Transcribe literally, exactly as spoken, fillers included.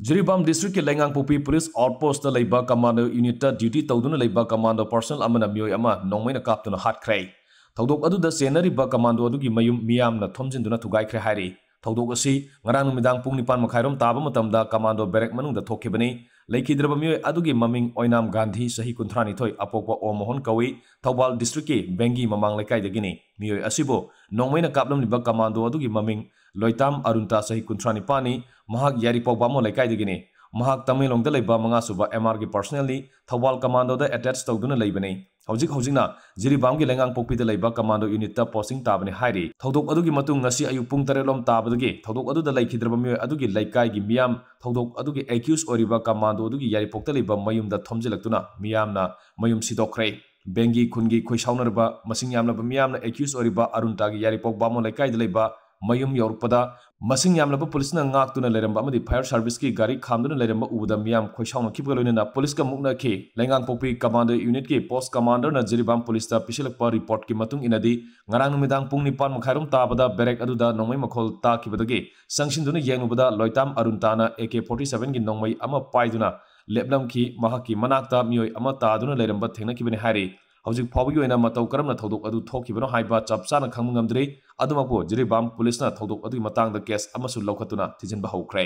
ꯖꯤꯔꯤꯕꯥꯝ ꯗꯤꯁꯇ꯭ꯔꯤꯛꯀꯤ ꯂꯩꯉꯥꯡꯄꯣꯛꯄꯤ ꯄꯨꯂꯤꯁ ꯑꯥꯎꯠꯄꯣꯁꯇ ꯂꯩꯕ commando ꯌꯨꯅꯤꯠꯇ duty ꯇꯧꯗꯨꯅ ꯂꯩꯕ ꯀꯃꯥꯟꯗꯣ ꯄꯔꯁꯅꯦꯜ ꯑꯃꯅ ꯃꯤꯑꯣꯏ ꯑꯃ ꯅꯣꯡꯃꯩꯅ ꯀꯥꯞꯇꯨꯅ ꯍꯥꯠꯈ꯭ꯔꯦ꯫ ꯊꯧꯗꯣꯛ ꯑꯗꯨꯗ ꯆꯦꯟꯅꯔꯤꯕ ꯀꯃꯥꯟꯗꯣ ꯑꯗꯨꯒꯤ ꯃꯌꯨꯝ ꯃꯤꯌꯥꯝꯅ ꯊꯣꯝꯖꯤꯟꯗꯨꯅ ꯊꯨꯒꯥꯏꯈ꯭ꯔꯦ ꯍꯥꯏꯔꯤ꯫ ꯊꯧꯗꯣꯛ ꯑꯁꯤ ꯉꯔꯥꯡ ꯅꯨꯃꯤꯗꯥꯡ ꯄꯨꯡ ꯅꯤꯄꯥꯟ ꯃꯈꯥꯏꯔꯣꯝ ꯇꯥꯕ ꯃꯇꯝꯗ ꯀꯃꯥꯟꯗꯣ ꯕꯦꯔꯦꯛ ꯃꯅꯨꯡꯗ ꯊꯣꯛꯈꯤꯕꯅꯤ꯫ ꯂꯩꯈꯤꯗ꯭ꯔꯕ ꯃꯤꯑꯣꯏ ꯑꯗꯨꯒꯤ ꯃꯃꯤꯡ ꯑꯣꯏꯅꯥꯝ ꯒꯥꯟꯙꯤ, ꯆꯍꯤ ꯀꯨꯟꯊ꯭ꯔꯥꯅꯤꯊꯣꯏ, ꯑꯄꯣꯛꯄ ꯑꯣꯃꯣꯍꯟ ꯀꯧꯏ, ꯊꯧꯕꯥꯜ ꯗꯤꯁꯇ꯭ꯔꯤꯛꯀꯤ ꯕꯦꯡꯒꯤ ꯃꯃꯥꯡ ꯂꯩꯀꯥꯏꯗꯒꯤꯅꯤ꯫ ꯃꯤꯑꯣꯏ ꯑꯁꯤꯕꯨ ꯅꯣꯡꯃꯩꯅ ꯀꯥꯞꯂꯝꯂꯤꯕ ꯀꯃꯥꯟꯗꯣ ꯑꯗꯨꯒꯤ ꯃꯃꯤꯡ ꯂꯣꯏꯇꯥꯝ ꯑꯔꯨꯟꯇꯥ, ꯆꯍꯤ ꯀꯨꯟꯊ꯭ꯔꯥ ꯅꯤꯄꯥꯟꯅꯤ, ꯃꯍꯥꯛ ꯌꯥꯏꯔꯤꯄꯣꯛ ꯕꯥꯃꯣꯟ ꯂꯩꯀꯥꯏꯗꯒꯤꯅꯤ꯫ ꯃꯍꯥꯛ ꯇꯃꯦꯡꯂꯣꯡꯗ ꯂꯩꯕ ꯃꯉꯥꯁꯨꯕ ꯑꯦꯝ ꯑꯥꯔꯒꯤ ꯄꯔꯁꯅꯦꯜꯅꯤ, ꯊꯧꯕꯥꯜ ꯀꯃꯥꯟꯗꯣꯗ ꯑꯦꯇꯦꯆ ꯇꯧꯗꯨꯅ ꯂꯩꯕꯅꯤ꯫ ꯍꯧꯖꯤꯛ ꯍꯧꯖꯤꯛꯅ ꯖꯤꯔꯤꯕꯥꯝꯒꯤ ꯂꯩꯉꯥꯡꯄꯣꯛꯄꯤꯗ ꯂꯩꯕ ꯀꯃꯥꯟꯗꯣ ꯌꯨꯅꯤꯠꯇ ꯄꯣꯁꯇꯤꯡ ꯇꯥꯕꯅꯤ ꯍꯥꯏꯔꯤ꯫ ꯊꯧꯗꯣꯛ ꯑꯗꯨꯒꯤ ꯃꯇꯨꯡ ꯉꯁꯤ ꯑꯌꯨꯛ ꯄꯨꯡ ꯇꯔꯦꯠ ꯂꯣꯝ ꯇꯥꯕꯗꯒꯤ ꯊꯧꯗꯣꯛ ꯑꯗꯨꯗ ꯂꯩꯈꯤꯗ꯭ꯔꯕ ꯃꯤꯑꯣꯏ ꯑꯗꯨꯒꯤ ꯂꯩꯀꯥꯏꯒꯤ ꯃꯤꯌꯥꯝ ꯊꯧꯗꯣꯛ ꯑꯗꯨꯒꯤ ꯑꯦꯀ꯭ꯌꯨꯁ ꯑꯣꯏꯔꯤꯕ ꯀꯃꯥꯟꯗꯣ ꯑꯗꯨꯒꯤ ꯌꯥꯏꯔꯤꯄꯣꯛꯇ ꯂꯩꯕ ꯃꯌꯨꯝꯗ ꯊꯣꯝꯖꯤꯜꯂꯛꯇꯨꯅ ꯃꯤꯌꯥꯝꯅ ꯃꯌꯨꯝ ꯁꯤꯗꯣꯛꯈ꯭ꯔꯦ꯫ ꯕꯦꯡꯒꯤ ꯈꯨꯟꯒꯤ ꯈꯣꯏꯁꯥꯎꯅꯔꯕ ꯃꯁꯤꯡ ꯌꯥꯝꯂꯕ ꯃꯤꯌꯥꯝꯅ ꯑꯦꯀ꯭ꯌꯨꯁ ꯑꯣꯏꯔꯤꯕ ꯑꯔꯨꯟꯇꯥꯒꯤ ꯌꯥꯏꯔꯤꯄꯣꯛ ꯕꯥꯃꯣꯟ ꯂꯩꯀꯥꯏꯗ ꯂꯩꯕ ꯃꯌꯨꯝ ꯌꯧꯔꯛꯄꯗ ꯃꯁꯤꯡ ꯌꯥꯝꯂꯕ ꯄꯨꯂꯤꯁꯅ ꯉꯥꯛꯇꯨꯅ ꯂꯩꯔꯝꯕ ꯑꯃꯗꯤ ꯐꯥꯌꯔ ꯁꯥꯔꯚꯤꯁꯀꯤ ꯒꯥꯔꯤ ꯈꯥꯝꯗꯨꯅ ꯂꯩꯔꯝꯕ ꯎꯕꯗ ꯃꯤꯌꯥꯝ ꯈꯣꯏꯁꯥꯎꯅꯈꯤꯕꯒ ꯂꯣꯏꯅꯅ ꯄꯨꯂꯤꯁꯀ ꯃꯨꯛꯅꯈꯤ꯫ ꯂꯩꯉꯥꯡꯄꯣꯛꯄꯤ ꯀꯃꯥꯟꯗꯣ ꯌꯨꯅꯤꯠꯀꯤ ꯄꯣꯁ ꯀꯃꯥꯟꯗꯔꯅ ꯖꯤꯔꯤꯕꯥꯝ ꯄꯨꯂꯤꯁꯇ ꯄꯤꯁꯤꯜꯂꯛꯄ ꯔꯤꯄꯣꯔꯠꯀꯤ ꯃꯇꯨꯡ ꯏꯟꯅꯗꯤ ꯉꯔꯥꯡ ꯅꯨꯃꯤꯗꯥꯡ ꯄꯨꯡ ꯅꯤꯄꯥꯟ ꯃꯈꯥꯏꯔꯣꯝ ꯇꯥꯕꯗ ꯕꯦꯔꯦꯛ ꯑꯗꯨꯗ ꯅꯣꯡꯃꯩ ꯃꯈꯣꯜ ꯇꯥꯈꯤꯕꯗꯒꯤ ꯆꯪꯁꯤꯟꯗꯨꯅ ꯌꯦꯡꯂꯨꯕꯗ ꯂꯣꯏꯇꯥꯝ ꯑꯔꯨꯟꯇꯥꯅ ꯑꯦ ꯀꯦ ꯐꯣꯔꯇꯤ ꯁꯚꯦꯟꯒꯤ ꯅꯣꯡꯃꯩ ꯑꯃ ꯄꯥꯏꯗꯨꯅ ꯂꯦꯞꯂꯝꯈꯤ꯫ ꯃꯍꯥꯛꯀꯤ ꯃꯅꯥꯛꯇ ꯃꯤꯑꯣꯏ ꯑꯃ ꯇꯥꯗꯨꯅ ꯂꯩꯔꯝꯕ ꯊꯦꯡꯅꯈꯤꯕꯅꯤ ꯍꯥꯏꯔꯤ꯫ ꯍꯧꯖꯤꯛ ꯐꯥꯎꯕꯒꯤ ꯑꯣꯏꯅ ꯃꯇꯧ ꯀꯔꯝꯅ ꯊꯧꯗꯣꯛ ꯑꯗꯨ ꯊꯣꯛꯈꯤꯕꯅꯣ ꯍꯥꯏꯕ ꯆꯞ ꯆꯥꯅ ꯈꯪꯕ ꯉꯝꯗ꯭ꯔꯤ꯫ ꯑꯗꯨꯃꯛꯄꯨ ꯖꯤꯔꯤꯕꯥꯝ ꯄꯨꯂꯤꯁꯅ ꯊꯧꯗꯣꯛ ꯑꯗꯨꯒꯤ ꯃꯇꯥꯡꯗ ꯀꯦꯁ ꯑꯃꯁꯨ ꯂꯧꯈꯠꯇꯨꯅ ꯊꯤꯖꯤꯟꯕ ꯍꯧꯈ꯭ꯔꯦ꯫